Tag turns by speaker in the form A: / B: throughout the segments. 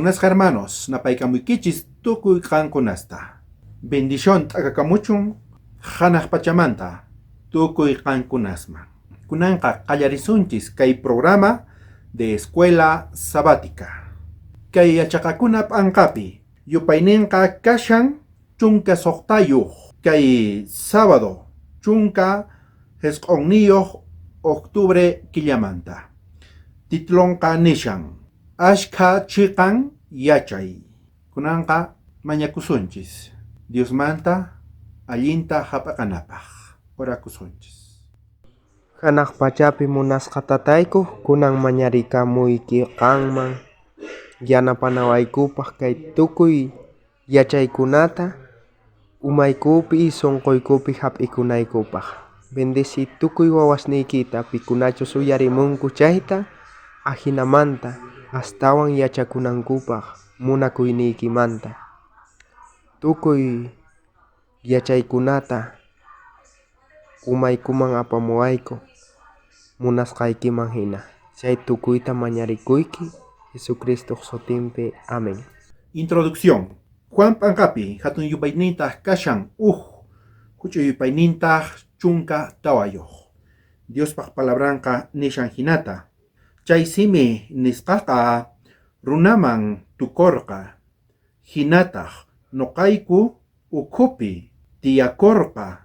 A: Munasqa hermanos, napaykamuykichis tukuy qankunasta. Bendición t'akakamuchun hanaq pachamanta tukuy qankunasman. Kunanqa qallarisunchis kay programa de Escuela Sabática. Kay yachaqakuna p'anqapi yupayninqa kashan 16, kay sábado 19 octubre killamanta. Titulonqa nishan Ashkha chiqan yachay. Kunanqa mañakusunchis Diosmanta allinta hap'aqanapaq. Orakusunchis.
B: Hanaq pachapi munasqa tatayku, kunan mañarikamuyki qanman yanapanawaykupaq kay tukuy yachaykunata umaykupi sunquykupi hap'ikunaykupaq. Bendeci tukuy wawasniykita pikunachus uyarimunku chayta, ajinamanta astawan yachakunankupaq munakuyniykimanta. Tukuy yachaykunata umaykuman apamuwayku munasqaykiman hina. Chay tukuyta mañarikuyki Jesucristoj sutinpi. Amén.
A: Introducción. Juan p'anqapi hatun yupaynintaq kashan uj, huch'uy yupaynintaq 14. Diospaq palabranqa nishan hinata. Chay simi nisqaqa runaman tukorqa, hinataq noqayku ukhupi tiyakorqa,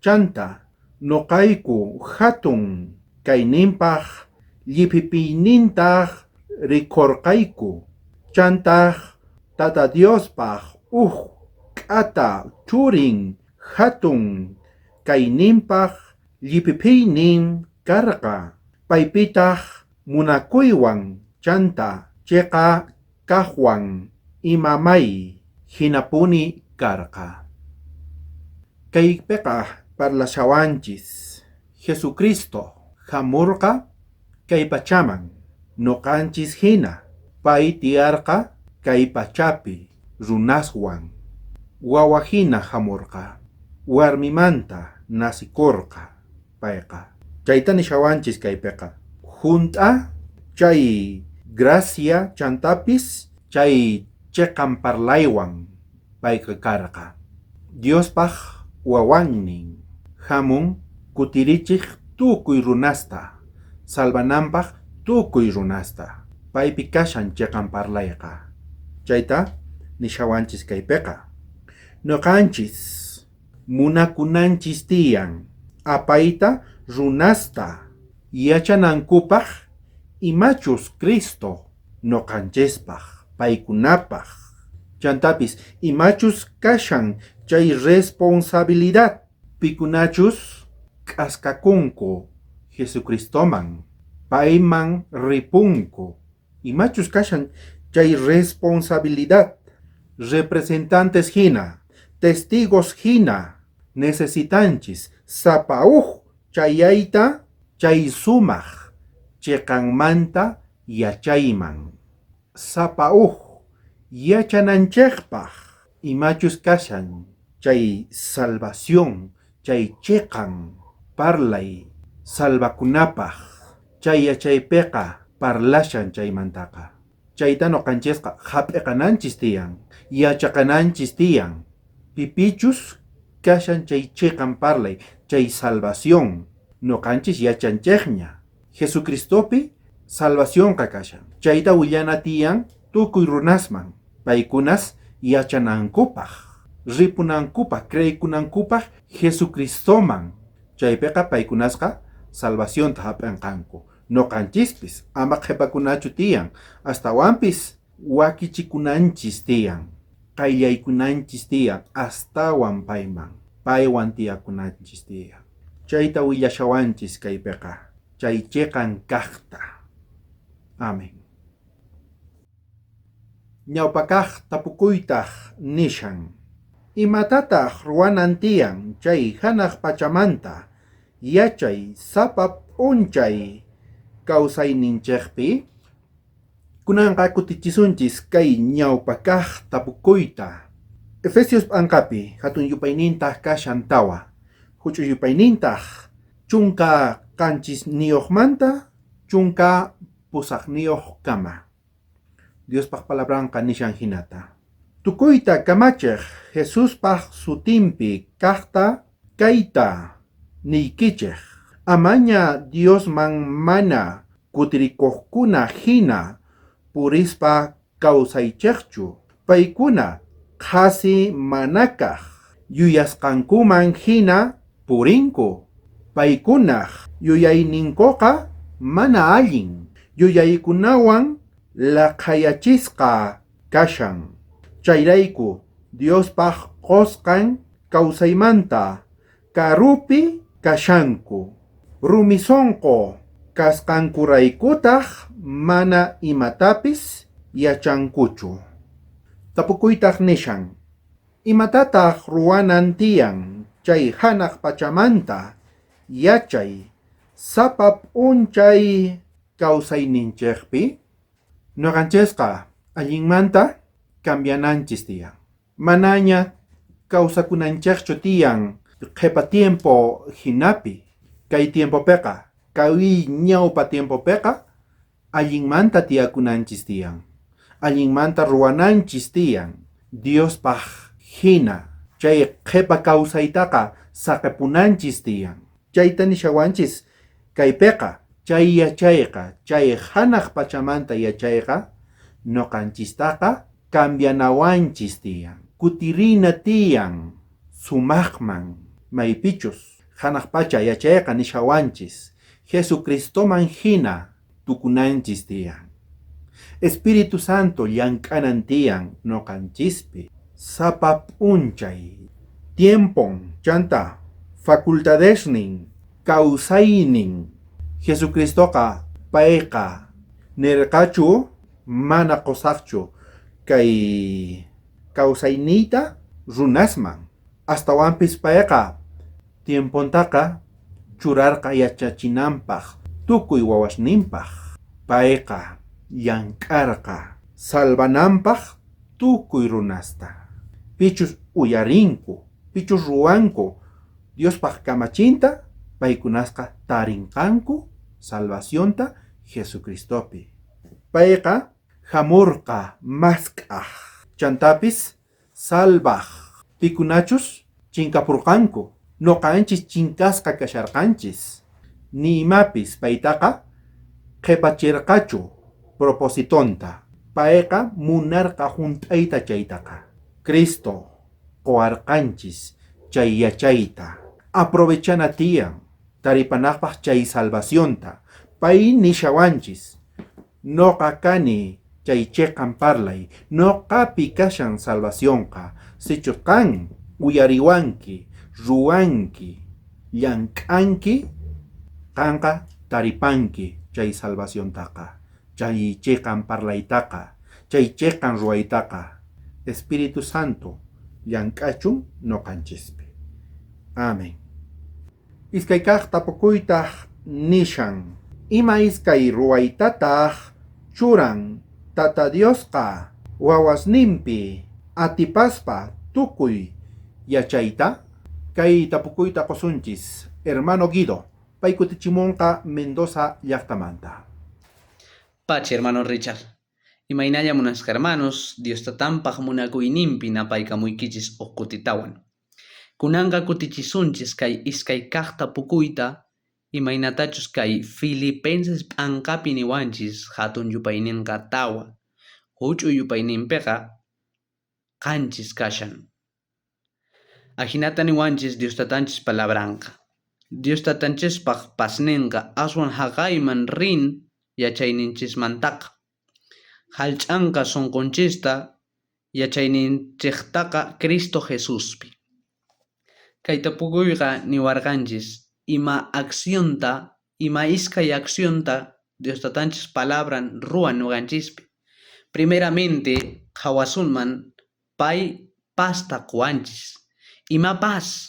A: chanta noqayku hatun kayninpaq lliphipiynintaq rikorqayku, chantaq Tata Diospaq uj k'ata churin hatun kayninpaq lliphiphiynin karqa, paypitaq munakuywan chanta chiqa kaqwan ima may hinapuni karqa. Kaypiqa parlashawanchis Jesucristo hamurqa kay pachaman noqanchis hina, pay tiyarqa kay pachapi runaswan, wawa hina hamurqa, warmimanta nasikurqa payqa. Chayta nishawanchis kaypiqa. Junt'a chay gracia chantapis chay chiqan parlaywan payqa karqa. Diospaq wawannin hamun kutirichiq tukuy runasta, salvananpaq tukuy runasta. Paypi kashan chiqan parlayqa. Chayta nishawanchis kaypiqa. Noqanchis munakunanchis tiyan apayta runasta yachanankupaq imachus Cristo noqanchispaq, paykunapaq. Chantapis imachus kashan chay responsabilidad pikunachus k'askakunku Jesucristoman, payman ripunku. Imachus kashan chay responsabilidad representantes hina, testigos hina necesitanchis sapa uj chayayta chay sumaq chiqanmanta yachayman. Sapa uj yachananchikpaq imachus kashan chay salvación, chay chiqan parlay salvakunapaq chay yachaypiqa parlashan chaymantaqa. Chayta noqanchisqa hap'iqananchis tiyan, yachaqananchis tiyan. Pipichus kashan chay chiqan parlay, chay salvación, noqanchis yachanchikña. Jesucristopi salvacionqa kashan. Chayta willana tiyan tukuy runasman, paykunas yachanankupaq, ripunankupaq, creeykunankupaq Jesucristoman. Chaypiqa paykunasqa salvacionta hap'inqanku. Noqanchispis ama qhipakunachu tiyan, astawanpis wakichikunanchis tiyan, qayllaykunanchis tiyan, astawan payman, paywan tiyakunanchis tiyan. Chayta willashawanchis kaypiqa, chay chiqan kaqta. Amén. Ñawpakaq tapukuytaq nishan. Imatataq ruwanan tiyan chay hanaq pachamanta yachay sapa p'unchay kawsayninchikpi? Kunanqa kutichisunchis kay ñawpakaq tapukuyta. Efesios p'anqapi hatun yupaynintaq kashan 4, huch'uy yupaynintaq 17manta 18 kama. Diospaj palabranqa nishan jinata. Tukuyta kamachej Jesuspaj sutinpi kajta kayta niykichej. Amaña Diosman mana kutirikojkuna jina purispa kawsaychejchu. Paykuna qhasi manakaj yuyasqankuman jina purinku. Paykunaj yuyayninkoqa mana allin yuyaykunawan laqhayachisqa kashan. Chayrayku Diospaj qosqan kawsaymanta karupi kashanku. Rumi sonqo kasqankuraykutaj mana imatapis yachankuchu. Tapukuytaj nishan. Imatataj ruwanan tiyan chay hanaq pachamanta yachay sapa p'unchay kawsayninchikpi? Ñuqanchikqa allinmanta cambiananchis tiyan. Manaña kawsakunanchikchu tiyan qhipa tiempo hinapi. Kay tiempopiqa, kay ñawpa tiempopiqa allinmanta tiyakunanchis tiyan. Allinmanta ruwananchis tiyan. Diospaj hina chay qhipa kawsaytaqa saqipunanchis tiyan. Chayta nishawanchis kaypiqa chay yachayqa, chay hanaq pachamanta yachayqa ñuqanchistaqa cambianawanchis tiyan. Kutirina tiyan sumaqman maypichus hanaq pacha yachayqa nishawanchis Jesucristoman hina tukunanchis tiyan. Espíritu Santo llank'anan tiyan ñuqanchispi. Sapa p'unchay tiempon chanta facultadesnin kawsaynin Jesucristoqa payqa nirqachu mana qusaqchu kay kawsayniyta runasman. Astawanpis payqa tiempontaqa churarqa yachachinanpaj tukuy wawasninpaj. Payqa llank'arqa salvananpaj tukuy runasta. Pichus uyarinku, pichus ruwanku Diospaj kamachinta, paykunasqa tarinqanku salvacionta Jesucristopi. Payqa hamurqa mask'aj chantapis salvaj pikunachus chinkapurqanku ñuqanchis chinkasqa kasharqanchis. Ni imapis paytaqa qhipachirqachu propositonta. Payqa munarqa hunt'ayta chaytaqa. Cristo quwarqanchis chay yachayta. Aprovechana tiyan taripanaqpaq chay salvacionta. Pay nishawanchis noqa kani chay chiqan parlay noqapi kashan salvacionqa. Sichu qan uyariwanki, ruwanki, llank'anki, qanqa taripanki chay salvaciontaqa, chay chiqan parlaytaqa, chay chiqan ruwaytaqa. Espíritu Santo llank'achun ñuqanchispi. Amén. Iskay kaq tapukuytaj nishan. Ima iskay ruwaytataj churan Tata Diosqa wawasninpi atipaspa tukuy yachayta? Kay tapukuyta qusunchis hermano Guido, pay kutichimunqa Mendoza llaqtamanta.
C: Pachi, hermano Richard. Imaynalla munasqa hermanos, Dios tatanpaj munakuyninpi napaykamuykichis uj kutitawan. Kunanqa kutichisunchis kay iskay kaq tapukuyta imaynatachus kay Filipenses p'anqapi niwanchis hatun yupayninqa tawa, huch'uy yupayninpiqa qanchis kashan. Ajinata niwanchis Dios tatanchis palabranqa. Dios tatanchispaj pasninqa aswan haqayman rin yachayninchismantaqa. Hallch'anqa sunqunchista yachayninchiktaqa Cristo Jesuspi. Kay tapukuyqa niwarqanchis ima accionta, ima iskay accionta Dios tatanchis palabran ruwan ñuqanchispi. Primeramente qhawasunman pay pazta quwanchis. Ima paz?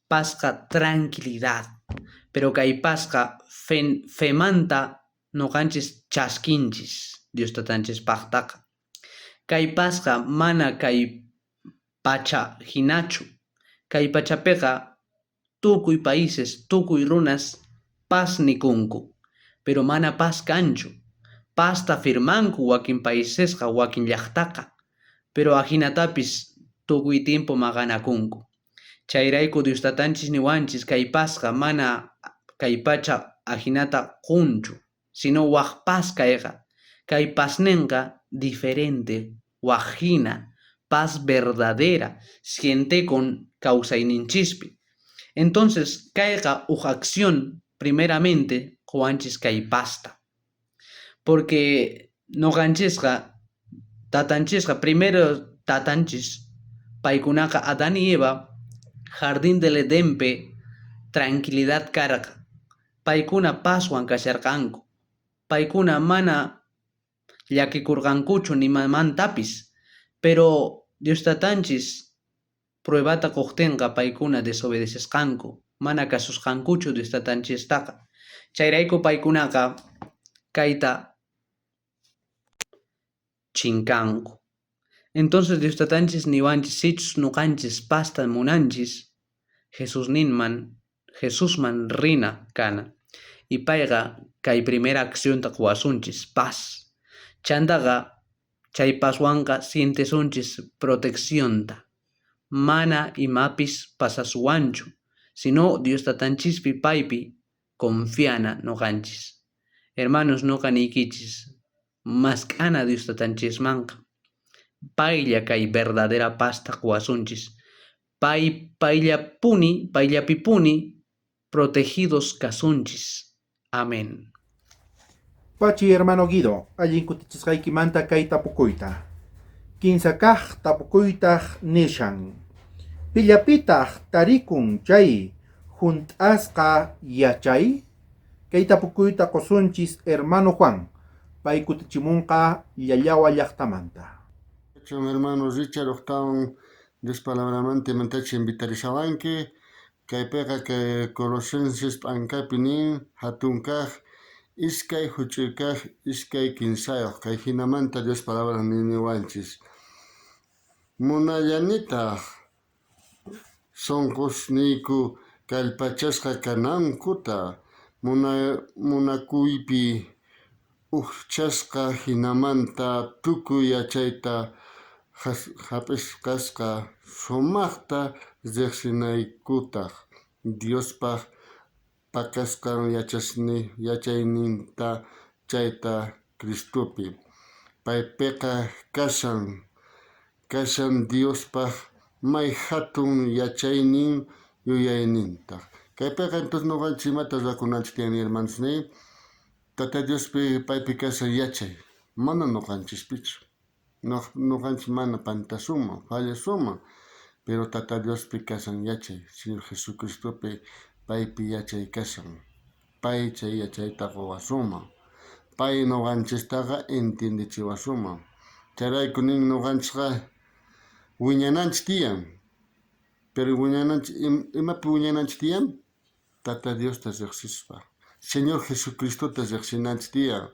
C: Pazqa tranquilidad. Pero kay pazqa femanta ñuqanchis chaskinchis Dios tatanchispaqtaqa. Kay pazqa mana kay pacha hinachu. Kay pachapiqa tukuy países, tukuy runas paz nikunku, pero mana paz kanchu. Pazta firmanku wakin paisesqa, wakin llajtaqa, pero ajinatapis tukuy tiempo maqanakunku. Chayrayku Dios tatanchis niwanchis kay pazqa mana kay pacha ajinata qunchu, sino waj paz kayqa. Kay paznenqa diferente, waj jina, paz verdadera, sientekun kawsayninchispi. Entonces, kayqa uj acción primeramente qowanchis kay pazta. Porque noqanchisqa, tatanchisqa, primero tatanchis, paykunaqa Adán y Eva, jardín del Edenpi tranquilidad karqa. Paykuna pazwan kasharqanku. Paykuna mana llakikurqankuchu nimamantapis. Pero Dios tatanchis pruebata qoqtinqa paykuna desobedecesqanku, mana kasusqankuchu Dios tatanchistaqa. Chayrayku paykunaqa kayta chinkanku. Entonces Dios tatanchis niwanchis sichus noqanchis pazta munanchis Jesusninman, Jesusman rina kana. Y payqa kay primera accionta qowasunchis, paz. Chantaqa chay pazwanqa sientesunchis proteccionta. Mana imapis pasasuwanchu, sino Dios tatanchispi paypi confiana noqanchis. Hermanos, noqa niykichis, mask'ana Dios tatanchismanqa. Paylla kay verdadera pazta qowasunchis. Pay payllapuni, payllapipuni protegidos kasunchis. Amén.
A: Pachi hermano Guido, allin kutichisqaykimanta kay tapukuyta. Kinsa kaj tapukuytaj nishan. Pillapitaq tarikun chay junt'asqa yachay? Kay tapukuyta qosunchis hermano Juan, pay kutichimunqa Llallawa llaqtamanta.
D: Hermano Richard ujtawan Dios palabramanta imantachi invitarishawanki. Kaypiqa kay Colosenses p'ankapi nin hatun kaj iskay huch'uy kaj iskay kinsayuq kay jinamanta Dios palabra niniwanchis. Munallanitaj sonqosniyku kallpachasqa kanankuta munakuypi ujchasqa jinamanta tukuy yachayta hap'isqasqa sumajta riqsinaykutaj Diospaj pakasqan yachayninta chayta Cristopi. Paypiqa kashan Diospaj may hatun yachaynin yuyaynintaj. Kaypiqa entonces noqanchis imata ruwakunanchis tiyan hermanos ni Tata Diospi paypi kashan yachay, mana noqanchispichu. Noqanchis mana pantasunman, fallasunman, pero Tata Diospi kashan yachay, Señor Jesucristopi paypi yachay kashan. Pay chay yachayta qowasunman. Pay noqanchistaqa entiendechiwasunman. Chayrayku nin noqanchisqa wiñananchis tiyan. Pero wiñananchis imapi wiñananchis tiyan? Tata Diosta riqsispa. Señor Jesucristota riqsinanchis tiyan.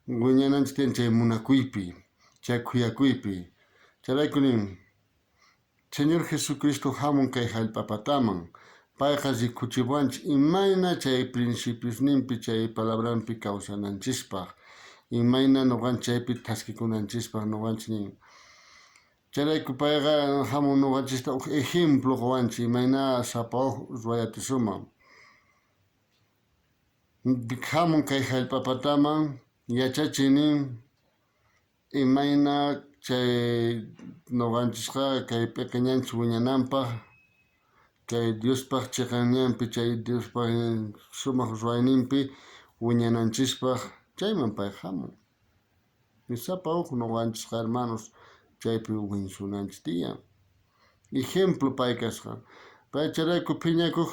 D: Wiñananchis tiyan chay munakuypi, chay khuyakuypi. Chayrayku nin Señor Jesucristo hamun kay hallp'apataman. Payqa rikuchiwanchis imayna chay principiosninpi chay palabranpi kawsananchispaq. Imayna noqanchis chaypi thaskikunanchispaq noqanchis nin. Chayrayku payqa hamun noqanchista uj ejemplo qowanchis imayna sapa uj ruwayatisuman. Hamun kay hallp'apataman yachachin nin imayna chay noqanchisqa kay p'iqiñanchis wiñananpaq kay Diospaj chiqan ñanpi chay Diospaj sumaq ruwayninpi wiñananchispaq chayman pay hamun. Sapa uj noqanchisqa hermanos chaypi winsunanchis tiyan. Ejemplo pay kasqa. Pay chayrayku phiñakuq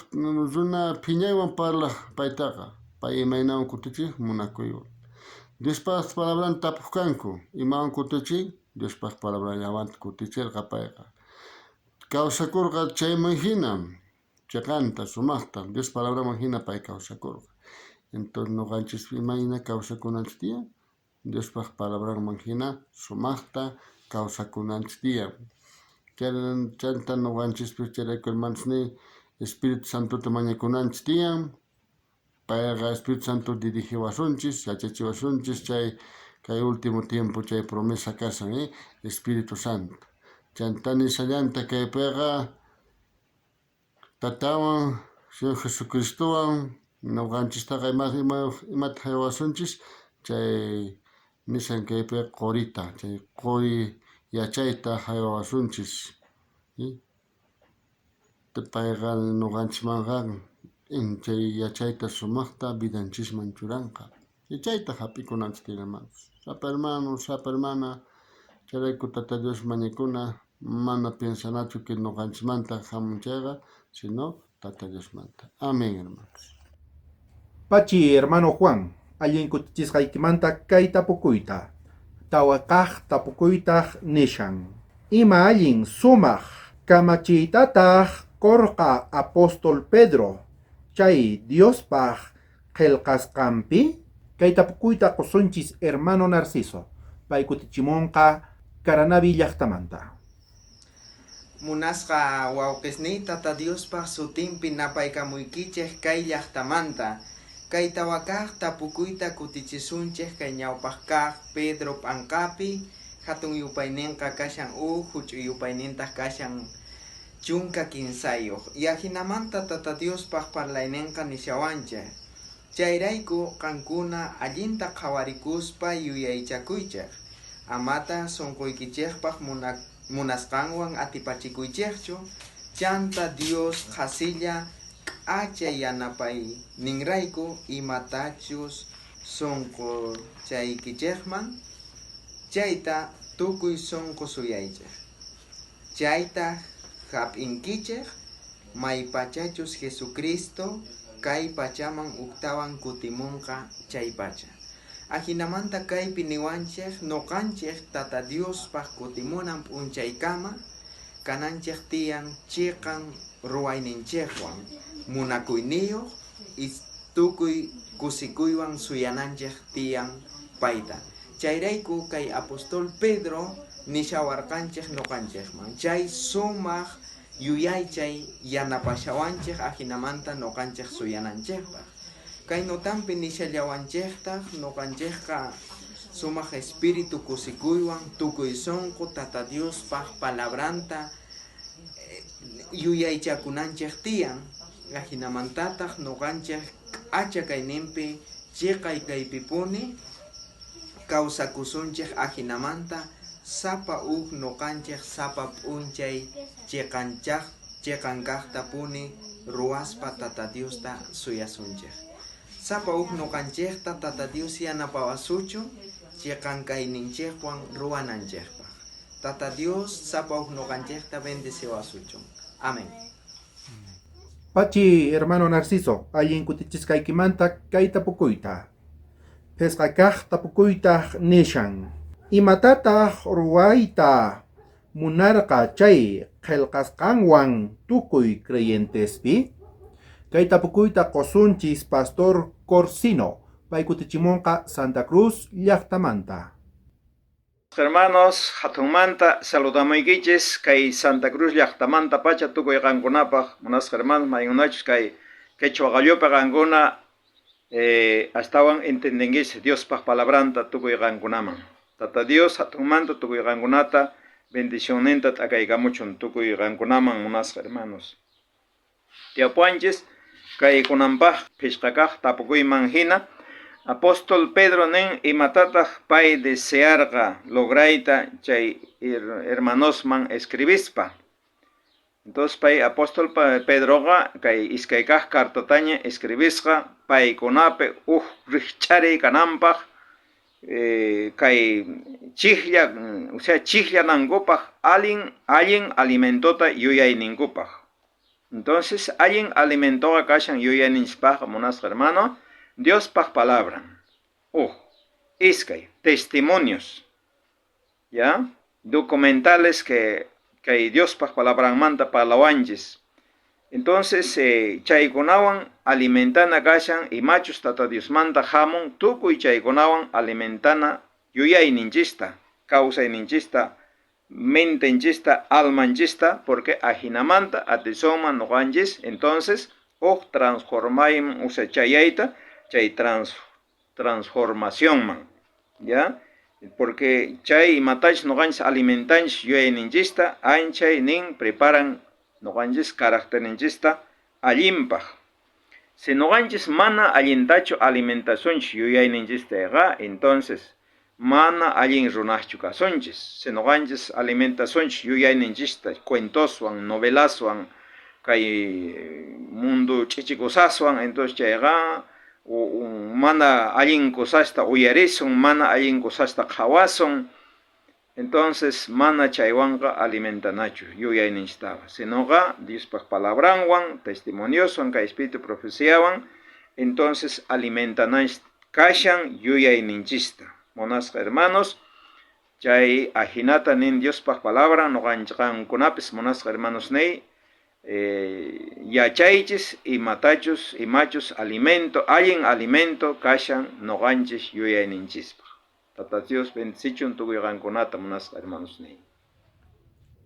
D: runa phiñaywan parlaq paytaqa. Pay imaynawan kutichij munakuywan. Diospaj palabranta tapuq kanku. Imawan kutichin? Diospaj palabranllawanta kutichirqa payqa. Kawsakurqa chayman hina, chiqanta, sumaqta, Dios palabraman hina pay kawsakurqa. Entonces noqanchis imayna kawsakunanchis tiyan? Diospaj palabranman hina sumaqta kawsakunanchis tiyan. Chanta noqanchispis chayrayku hermanos ni Espíritu Santota mañakunanchis tiyan. Payqa Espíritu Santo dirigiwasunchis, yachachiwasunchis chay kay último tiempo chay promesa kashan, Espíritu Santo. Chantá nishallanta kaypiqa Tatawan Señor Jesucristowan noqanchistaqa imata jaywasunchis chay nishan kaypi qorita, chay qori yachayta jaywasunchis. Payqa noqanchismanqa chay yachayta sumajta vidanchisman churanqa. Chayta jap'ikunanchis tiyan, hermanos. Sapa hermano, sapa hermana, chayrayku Tata Dios mañakuna, mana piensanachu que noqanchismanta jamun chayqa, sino Tata Diosmanta. Amén, hermanos.
A: Pachi, hermano Juan, allin kutichisqaykimanta kay tapukuyta. Tawa kaq tapukuytaj nishan. Ima allin sumaq kamachiytataj qorqa apóstol Pedro chay Diospaj qhelqasqanpi? Kay tapukuyta qosunchis hermano Narciso, pay kutichimunqa Caranavi llaqtamanta.
E: Munasqa wawqisniy Tata Diospaj sutinpi napaykamuykichej kay llaqtamanta. Kay tawa kaq tapukuyta kutichisunchej kay ñawpaq kaq Pedro p'anqapi, hatun yupayninqa kashan uj, huch'uy yupaynintaq kashan 13. Y ajinamanta Tata Diospaj parlayninqa nishawanchej. Chayrayku qankuna allinta qhawarikuspa yuyaychakuychej. Amata sunquykichejpaj munasqanwan atipachikuychejchu, chanta Dios qhasilla k'acha yanapayninrayku imatachus sunquchaykichejman, chayta tukuy sunqu suyaychej. Chayta jap'inkichej maypachachus Jesucristo kay pachaman uktawan kutimunqa chaypacha. Ajinamanta kaypi niwanchej noqanchej Tata Diospaj kutimunan p'unchaykama kananchej tiyan chiqan ruwayninchejwan munakuyniyuq tukuy kusikuywan suyananchej tiyan payta. Chayrayku kay apóstol Pedro nishawarqanchej noqanchejman. Chay sumaq yuyaychay yanapashawanchej ajinamanta noqanchej suyananchejpaj. Kay notampi nishallawanchejtaj noqanchejqa sumaq espíritu kusikuywan tukuy sunqu Tata Diospaj palabranta yuyaychakunanchej tiyan. Ajinamantataq noqanchej k'acha kayninpi chiqay kaypipuni kawsakusunchej ajinamanta sapa uj noqanchej sapa p'unchay chiqanchaj chiqan kaqtapuni ruwaspa Tata Diosta suyasunchej. Sapa uj noqanchejta Tata Dios yanapawasuchu chiqan kayninchejwan ruwananchejpaj. Tata Dios sapa uj noqanchejta bendeciwasuchun. Amén.
A: Pachi, hermano Narciso, allin kutichisqaykimanta kay tapukuyta. Phisqa kaq tapukuytaj nishan. Imatataj ruwayta munarqa chay qhelqasqanwan tukuy creyentespi? Kay tapukuyta qosunchis pastor Corsino, pay kutichimunqa Santa Cruz llaqtamanta.
F: Hermanos, hatunmanta saludamuykichis kay Santa Cruz llaqtamanta pacha tukuy qankunapaq munasqa hermanos maykunachus kay quechua qallupi qankuna astawan entendinkichis Diospaq palabranta tukuy qankunaman. Tata Dios hatunmanta tukuy qankunata bendicionninta t'akaykamuchun tukuy qankunaman munasqa hermanos. Tiyapuwanchis kaykunanpaq phisqa kaq tapukuyman hina apóstol Pedro nin imatataq pay desearqa lograyta chay hermanosman escribispa. Entonces pay apóstol Pedroqa kay iskay kaq cartataña escribisqa paykunapi uj rijch'ariy kananpaq kay chijlla, o sea chijllanankupaq allin allin alimentota yuyayninkupaq. Entonces allin alimentoqa kashan yuyayninchispaqqa munasqa hermano Diospaq palabran. Uj, iskay, testimonios, ya, documentales que kay Diospaq palabranmanta parlawanchis. Entonces chaykunawan alimentana kashan imachus Tata Diosmanta hamun tukuy chaykunawan alimentana yuyayninchista, kawsayninchista, mentenchista, almanchista, porque ajinamanta atisunman noqanchis, entonces Uj transformayman, o sea, chayayta chay transformacionman, ¿ya? Porque chay imatachus noqanchis alimentanchis yuyayninchista, anchay nin preparan noqanchis caracterninchista allinpaj. Si noqanchis mana allintachu alimentasunchis yuyayninchista, entonces mana allin runaschu kasunchis. Si noqanchis alimentasunchis yuyayninchista cuentoswan, novelaswan, kay mundo ch'ichi cosaswan, entonces chayqa mana allin cosasta uyarisun, mana allin cosasta qhawasun, entonces mana chaywanqa alimentanachu yuyayninchistaqa, sinoqa Diospaj palabranwan, testimonioswan, kay espíritu profeciawan, entonces alimentananchis kashan yuyayninchista. Munasqa hermanos, chay ajinata nin Diospaj palabran, noqanchis qankunapis munasqa hermanos ney, yachaychis imatachus, imachus alimento, allin alimento kashan noqanchis yuyayninchispaj. Tata Dios bendicichun tukuy qankunata munasqa hermanos ney.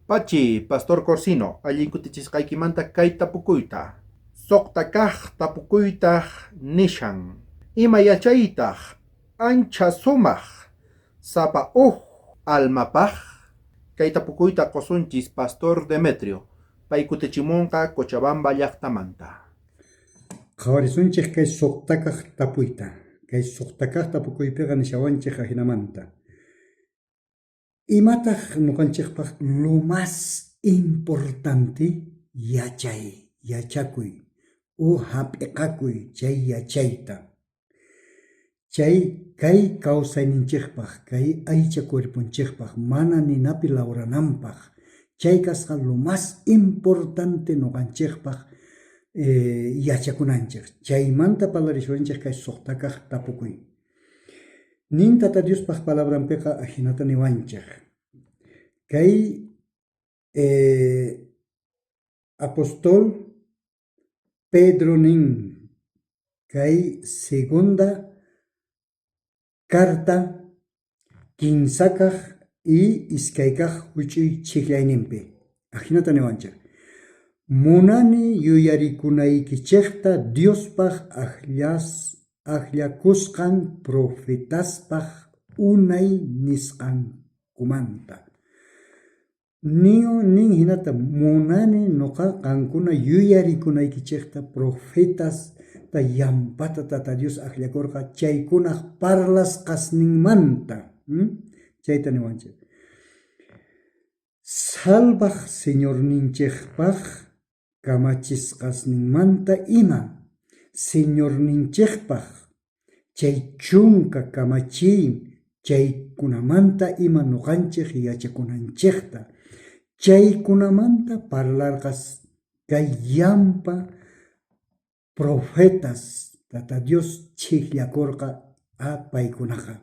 A: Pachi, Pastor Corsino, allin kutichisqaykimanta kay tapukuyta. Suqta kaq tapukuytaj nishan. Ima yachaytaj ancha sumaq sapa uj almapaj? Kay tapukuyta qosunchis Pastor Demetrio, pay kutichimunqa Cochabamba llaqtamanta.
G: Qhawarisunchik kay suqtakaq tapuyta. Kay suqtakaq tapukuypiqa nishawanchik ajinamanta. Imataq nuqanchikpaq lo más importante yachay, yachakuy o hap'iqakuy chay yachayta. Chay kay kawsayninchikpaq, kay aycha cuerponchikpaq, mana ninapi lawrananpaq, chay kasqa lo más importante nuqanchikpaq yachakunanchik. Chaymanta parlarishwanchik kay suqtakaq tapukuy. Nin Tata Diospaq palabranpiqa ajinata niwanchik. Kay apostol Pedro nin kay segunda carta kinsakaq y iskaykaq huch'uy chhiqllayninpi. Ajinata niwanchik. Munani yuyarikunaykichikta Diospaq akllakusqan profetaspaq unay nisqankumanta. Nin hinata munani nuqa qankuna yuyarikunaykichikta profetasta yampata Tata Dios akllakurqa chaykunaq parlasqasninmanta. Chayta niwanchik. Salvaj Señorninchikpaq kamachisqasninmanta ima Señorninchikpaq chay chunka kamachiy chaykunamanta ima nuqanchik yachakunanchikta. Chaykunamanta parlarqas kay yampa profetas Tata Dios chhiqllakurqa a paykunaqa.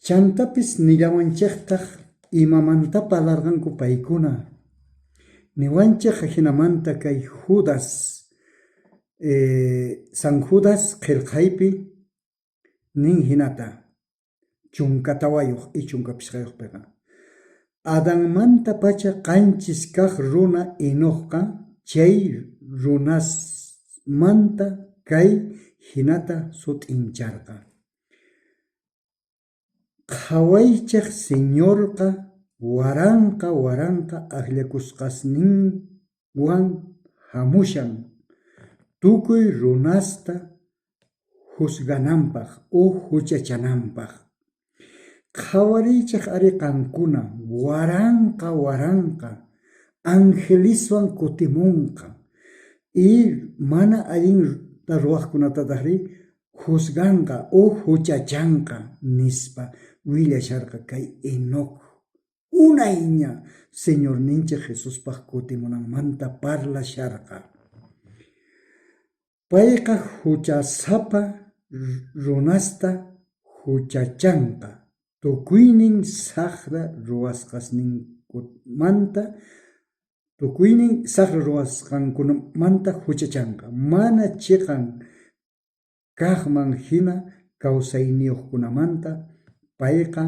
G: Chantapis nillawanchiktaq imamanta parlarqanku paykuna. Niwanchik ajinamanta kay Judas, San Judas qillqaypi nin hinata chunka tawayuq y chunka pishqayuqpiqa. Adanmanta pacha qanchis kaq runa Enocqa chay runasmanta kay hinata sut'incharqa. Qhawaychik Señorqa waranqa waranqa akllakusqasninwan hamushan tukuy runasta juzgananpaq o huchachananpaq. Qhawariychik ari qankuna waranqa waranqa angeliswan kutimunqa y mana allinta ruwaqkunatataqri juzganqa o huchachanqa nispa willasharqa kay Enoc. Unayña Señorninchik Jesuspaq kutimunanmanta parlasharqa. Payqa huchasapa runasta huchachanqa tukuynin saqra ruwasqasninkumanta, tukuynin saqra ruwasqankunamanta huchachanqa. Mana chiqan kaqman hina kawsayniyuqkunamanta payqa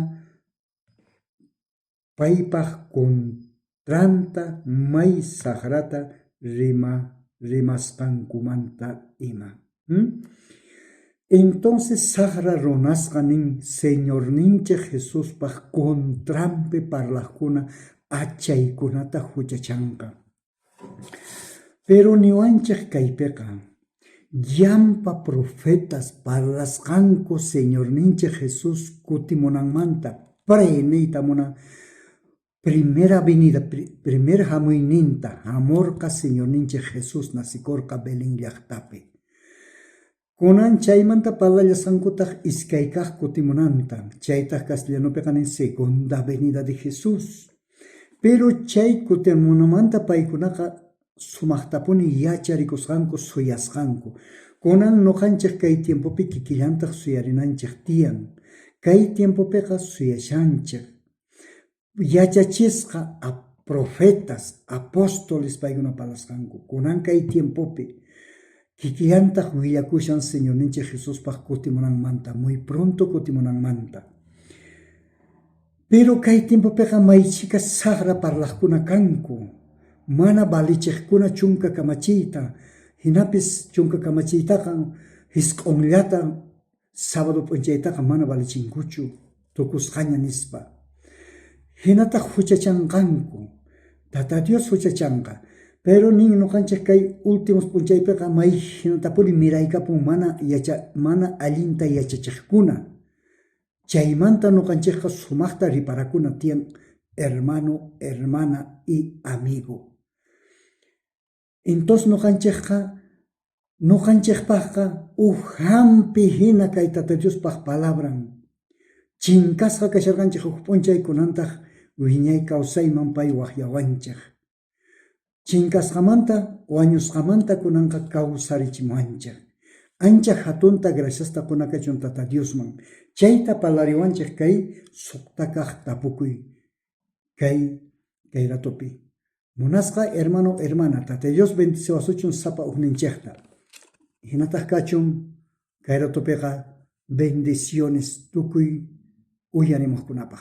G: paypaq kontranta may saqrata Rimasqankumanta ima. Entonces sajra runasqa nin Señorninchej Jesuspaj contranpi parlajkuna achaykunata juchachanqa. Pero niwanchej kaypeqa llampa profetas parlasqanku Señorninchej Jesús kutimunanmanta pre niyta munan Primera venida, primer jamuyninta jamorqa Señorninchej Jesús nacikorqa Belén llajtapi. Kunan chaymanta parlallasqankutaj iskay kaj kutimunanta, chaytaj castellanopeqa nin segunda venida de Jesús. Pero chay kutimunamanta paykunaqa sumajtapuni yacharikusqanku, suyasqanku. Kunan noqanchej kay tiempopi kikillantaj suyarinanchej tiyan. Kay tiempopeqa suyashanchej. Yachachisqa a profetas, apóstoles paykuna parlasqanku. Kunan kay tiempopi kikillantaj willakushan Señorninchej Jesuspaj kutimunanmanta, muy pronto kutimunanmanta. Pero kay tiempopeqa may chhika sajra parlajkuna kanku, mana valichejkuna chunka kamachiyta, jinapis chunka kamachiytaqa jisq'onllata sábado p'unchaytaqa mana valichinkuchu, tukusqaña nispa. Jinataj juchachanqanku, Tata Dios juchachanqa. Pero nin noqanchej kay últimos p'unchaypeqa may jinatapuni miraykapun mana yacha mana allinta yachachejkuna. Chaymanta noqanchejqa sumajta riparakuna tiyan hermano, hermana y amigo. Entonces noqanchejqa noqanchejpajqa uj jampi jina kay Tata Diospaj palabran. Chinkasqa kasharqanchej uj p'unchay kunantaj wiñay kawsayman pay wajyawanchej. Chinkasqamanta wañusqamanta kunanqa kawsarichimuwanchej. Ancha jatunta graciasta qona kachun Tata Diosman. Chayta parlariwanchej kay sojta kaj tapukuy kay kay ratopi. Munasqa hermano, hermana, Tata Dios bendiciwasuchun sapa ujninchejta. Jinataj kachun kay ratopeqa bendiciones tukuy uyarimojkunapaj.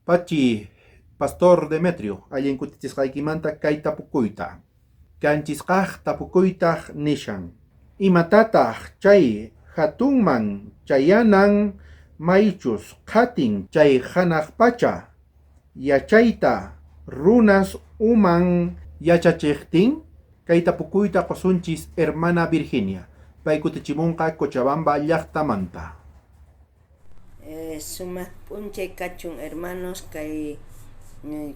A: Pachi, Pastor Demetrio, allin kutichisqaykimanta kay tapukuyta. Kanchisqaj tapukuytaj nishan. Imatataj chay jatunman chayanan maychus qhatin chay janaj pacha yachayta runas uman yachachejtin? Kay tapukuyta qosunchis hermana Virginia. Pay kutichimunqa Cochabamba llajtamanta.
H: Sumaq p'unchay kachun hermanos kay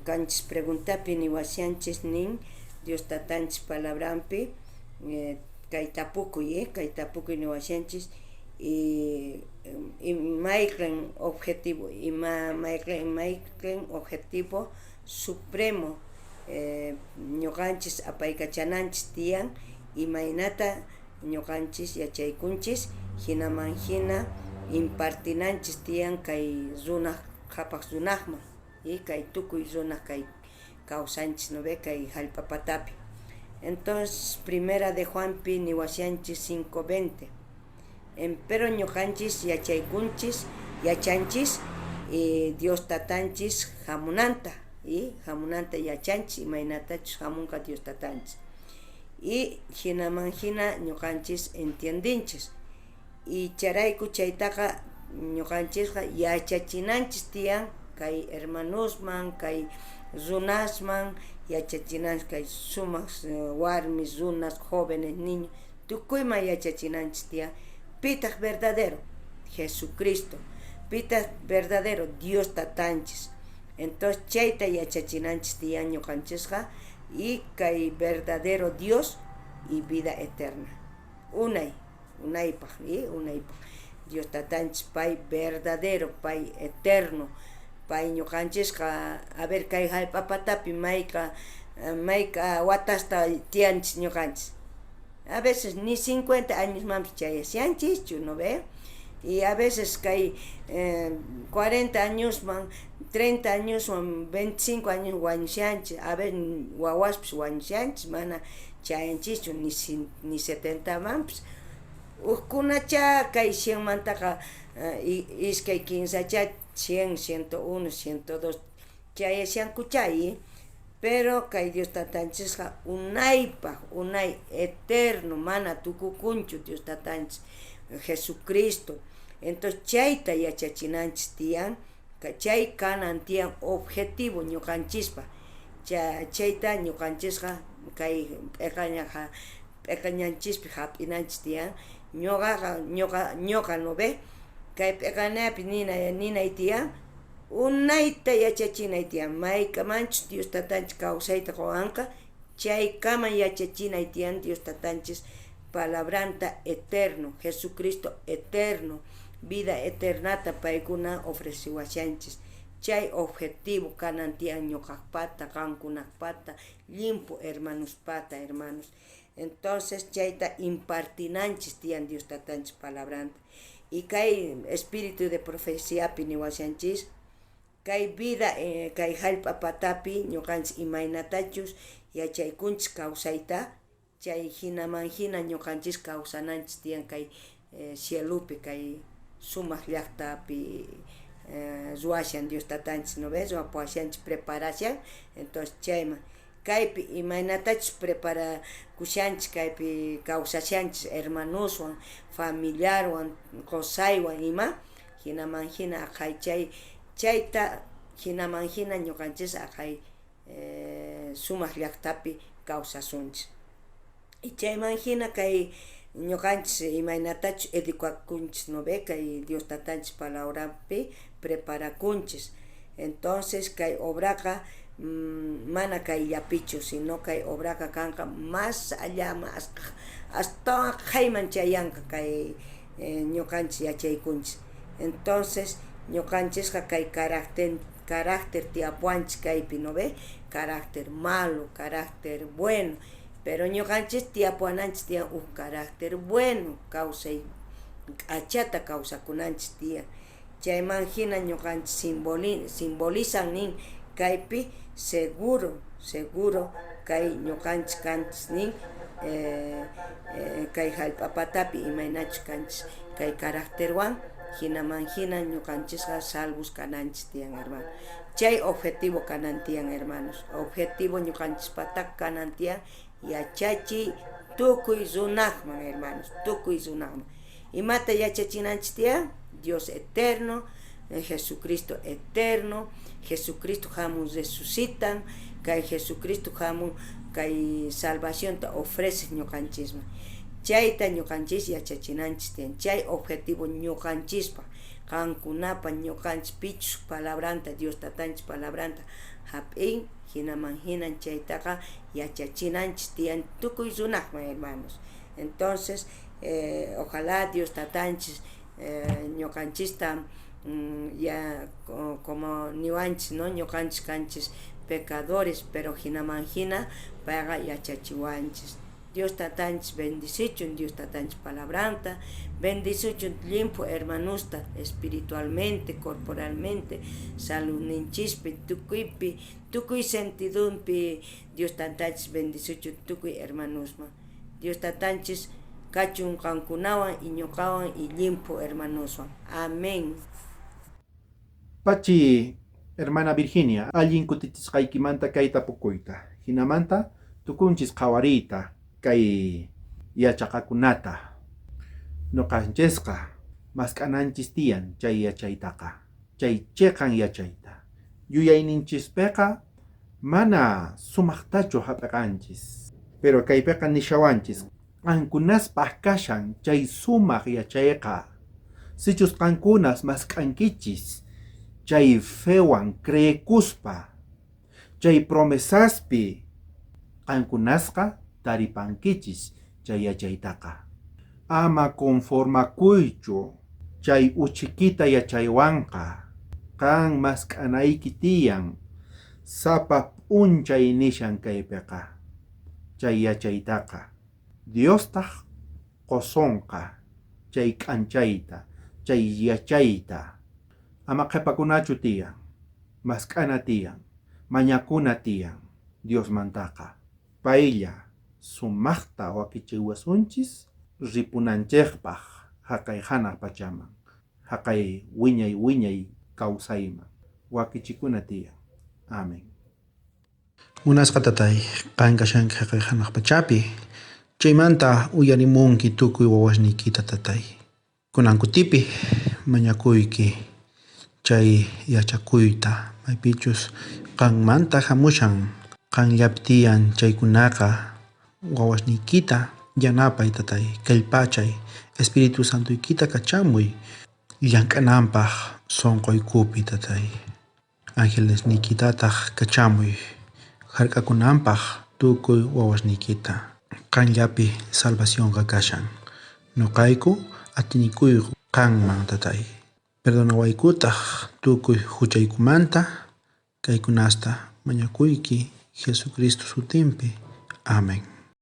H: kanchis preguntapi niwashanchis nin Dios tatanchis palabranpi kay tapukuy kay tapukuy niwashanchis y mayqen objetivo ima mayqen mayqen objetivo supremo ñuqanchis apaykachananchis tiyan imaynata ñuqanchis yachaykunchis hinaman hina impartinanchis tiyan kay runaj qhapaq runajman y kay tukuy runaj kay kawsanchis no ve kay jallp'a patapi. Entonces primera de Juanpi niwashanchis 5:20. Empero ñuqanchis yachaykunchis yachanchis y Dios tatanchis jamunanta y jamunanta yachanchis imaynatachus jamunqa Dios tatanchis. Y hinaman hina ñuqanchis entiendinchis. Y chayrayku chaytaqa ñuqanchisqa yachachinanchis tiyan kay hermanosman kay runasman yachachinanchis kay sumaq warmis runas jóvenes niños tukuyman yachachinanchis tiyan pitaq verdadero Jesucristo pitaq verdadero Dios tatanchis entonces chayta yachachinanchis tiyan ñuqanchisqa y kay verdadero Dios y vida eterna unay unaypaq y unaypaq Dios tatanchis pay verdadero pay eterno pay ñuqanchisqa a ver kay jallp'a patapi mayqa mayka watasta tiyanchis ñuqanchis a veces ni 50 añosmanpis chayashanchischu no ve y a veces kay 40 añosman 30 añosman 25 años wañushanchis a ver wawaspis wañushanchis mana chayanchischu ni ni 70 manpis ujkunacha kay cienmantaqa iskay kinsacha 100 101 102 chayashankucha y Pero kay Dios Tatanchisqa unaypaj, unay eterno, mana tukukunchu Dios Tatanchis Jesucristo. Entonces chayta yachachinanchis tiyan, chay kanan tiyan objetivo ñuqanchispa. Chayta ñuqanchisqa kay p'eqañanchispi hap'inanchis tiyan. Ñuqaqa ñuqa no ve, kay p'eqanapi ninay tiyan, unayta yachachinay tiyan, maykamanchus Dios Tatanchis kawsayta qowanqa, chaykaman yachachinay tiyan Dios Tatanchis palabranta eterno, Jesucristo eterno, vida eternata paykuna ofreciwashanchis. Chay objetivo kanan tiyan ñuqaqpata, qankunaqpata, llimpu hermanospata, hermanos. Entonces chayta impartinanchis tiyan Dios Tatanchis palabranta. Y kay espíritu de profeciapi niwashanchis, kay vida kay jallp'a patapi ñuqanchis imaynatachus yachaykunchis kawsayta, chay hinaman hina ñuqanchis kawsananchis tiyan kay cielopi, kay sumaq llaqtapi ruwashan Dios Tatanchis, ¿no ves? Ruwapuwashanchis, preparashan. Entonces chayman kaypi imaynatachus preparakushanchis, kaypi kawsashanchis hermanoswan, familiarwan, qosaywan ima, hinaman hina aqhay chay chayta hinaman hina ñuqanchis aqhay sumaq llaqtapi kawsasunchis. Y chayman hina kay ñuqanchis imaynatachus educakunchis, ¿no ve? Kay Dios Tatanchis palabranpi preparakunchis. Entonces kay obraqa mana kayllapichu, sino kay obraqa kanqa más allá, más astawan aqhayman chayanqa kay ñuqanchis yachaykunchis. Entonces ñuqanchisqa kay carácter tiyapuwanchis kaypi, ¿no ve? Carácter malo, carácter bueno. Pero ñuqanchis tiyapuwananchis tiyan uj carácter bueno, kawsay k'achata kawsakunanchis tiyan. Chayman hina ñuqanchis simbolizan nin kaypi seguro, seguro kay ñuqanchis kanchis nin kay jallp'a patapi imaynachus kanchis kay carácterwan, hinaman hina ñuqanchisqa salvos kananchis tiyan, hermano. Chay objetivo kanan tiyan, hermanos. Objetivo ñuqanchispata kanan tiyan yachachiy tukuy runaqman, hermanos, tukuy runaqman. Imata yachachinanchis tiyan? Dios eterno, Jesucristo eterno, Jesucristo hamun resucitan, kay Jesucristo hamun kay salvacionta ofrece ñuqanchisman. Chayta ñuqanchis yachachinanchis tiyan, chay objetivo ñuqanchispa, qankunapa ñuqanchis pichus palabranta, Dios Tatanchis palabranta hap'in, hinaman hinan chaytaqa yachachinanchis tiyan tukuy runaqman, hermanos. Entonces, ojalá Dios Tatanchis ñuqanchista ya como niwanchis, ¿no? Ñuqanchis kanchis pecadores, pero hinaman hina payqa yachachiwanchis. Dios Tatanchis bendicichun, Dios Tatanchis palabranta, bendicichun limpu hermanusta espiritualmente, corporalmente, saludninchispi, tukuypi, tukuy sentidunpi, Dios Tatanchis bendicichun tukuy hermanosman. Dios Tatanchis kachun qankunawan y ñuqawan y limpu hermanoswan. Amén.
A: Pachi, hermana Virginia, allin kutichisqaykimanta kay tapukuyta. Hinamanta tukunchis qhawariyta kay yachaqakunata. Ñuqanchisqa mask'ananchis tiyan chay yachaytaqa, chay chiqan yachayta. Yuyayninchispiqa mana sumaqtachu hap'iqanchis. Pero kaypiqa nishawanchis, qankunaspaq kashan chay sumaq yachayqa. Sichus qankunas mask'ankichis chay fewan creekuspa, chay promesaspi qankunasqa taripankichis chay yachaytaqa. Ama conformakuychu chay uchikita yachaywanqa, qan mask'anayki tiyan sapa p'unchay nishan kaypiqa chay yachaytaqa. Diostaq qosonqa chay k'anchayta, chay yachayta. Ama qhipakunachu tiyan, mask'ana tiyan, mañakuna tiyan Diosmantaqa. Paylla sumaqta wakichiwasunchis ripunanchikpaq haqay hanaq pachaman, haqay wiñay wiñay kawsayman. Wakichikuna tiyan. Amén. Munasqa tatay, qan kashanki jaqay janaj pachapi. Chaymanta uyarimunki tukuy wawasniykita tatay. Kunan kutipi mañakuyki chay yachakuyta maypichus qanmanta hamushan qanllapi tiyan chaykunaqa wawasniykita yanapay tatay kallpachay Espíritu Santoykita kachamuy llank'ananpaq sunquykupi tatay. Angelesniykitataq kachamuy hark'akunanpaq tukuy wawasniykita. Qanllapi salvacionqa kashan. Nuqayku atinikuyku qanman tatay. Perdonawaykutaq tukuy huchaykumanta kaykunasta mañakuyki Jesucristo sutinpi. Amén.